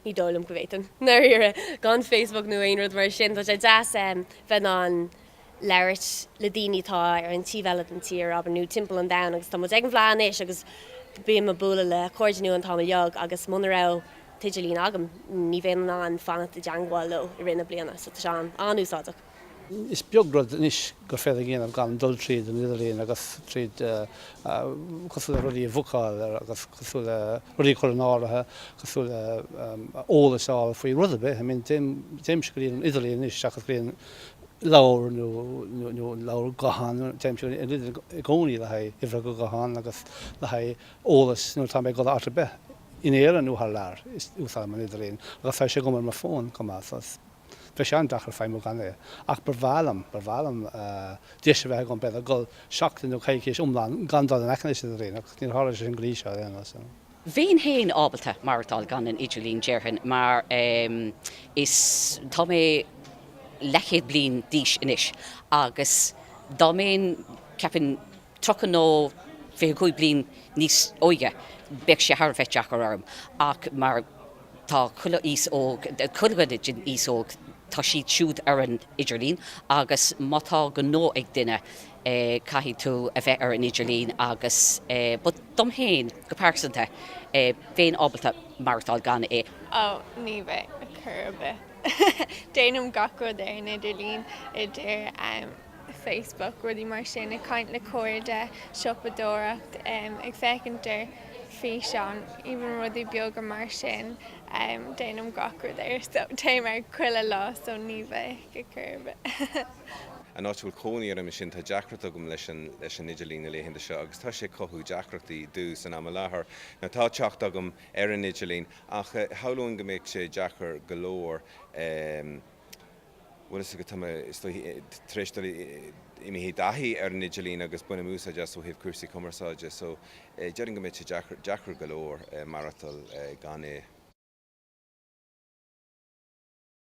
Ní dóigh liom go bhféadfainn, ndáiríre, gan Facebook nó aon rud mar sin. Tá sé deas bheith in ann labhairt le daoine atá ar an taobh eile den tír, abair, nó timpeall an domhain agus tá muid ag an bhFleadh anois agus bím ag bualadh le cairde nua an t-am uilig agus muna raibh t-idirlíon agam ní bheinn in ann fanacht i dteangmháil leo i rith na bliana so tá sé an-úsáideach. Is beag rud anois gur féidir a dhéanamh gan dul tríd an idirlíon agus tríd, cosúil le rudaí a bhookáil agus cosúil le rudaí a chur in áirithe, cosúil le eolas a fháil faoi rud ar bith. I mean, téimse go dtí an idirlíon anois seachas go dtí an leabhar nó leabhar guthán, téimse go dtí an idirlíon i gcónaí le haghaidh uimhreacha gutháin agus le haghaidh eolas nuair atá mé ag dul áit ar bith in Éirinn nó thar lear, úsáidim an idirlíon agus tá sé agam ar mo fón chomh maith so is. Bheadh sé an-deacair feidhmiú gan é. Ach ba bhreá liom, ba bhreá liom deis a bheith agam, b'fhéidir, dul seachtain nó coicís iomlán gan dul in aice leis an idirlíon, ach níor tharla sé sin go dtí seo ar aon nós. Bheinn féin ábalta maireachtáil gan an idirlíon déarfainn mar is tá mé leathchéad bliain d'aois anois agus dá mbeinn, ceapaim, 30 nó 25 bliain níos óige bheadh sé thar a bheith deacair orm ach mar tá chuile aos óg, chuile dhuine den aos óg, tá siad siúd ar an idirlíon agus má tá gnó ag duine caithfidh tú a bheith ar an idirlíon agus but dom féin go pearsanta bheinn ábalta maireachtáil gan é. Ó, ní bheinn ar chor ar bith. Déanaim gach rud ar an idirlíon idir Facebook, rudaí mar sin, ag caint le cairde, siopadóireacht, ag féachaint ar físeáin, even rudaí beaga mar sin, déanaim gach rud air so téim air chuile lá so ní bheadh ar chor ar bith. An áit a bhfuil cónaí orm ansin tá deacracht agam leis an leis an idirlíon na laethanta seo agus tá sé ag cothú deacrachtaí domh san am i láthair. Now tá teacht agam ar an idirlíon ach shamhlóinn go mbeadh sé deacair go leor Bhuel, is tá mé, is dóigh, tar éis dul imithe i dtaithí ar an idirlíon agus bainim úsáid as ó thaobh cúrsaí cumarsáide so déarfainn go mbeadh sé deacair, deacair go leor maireachtáil gan é.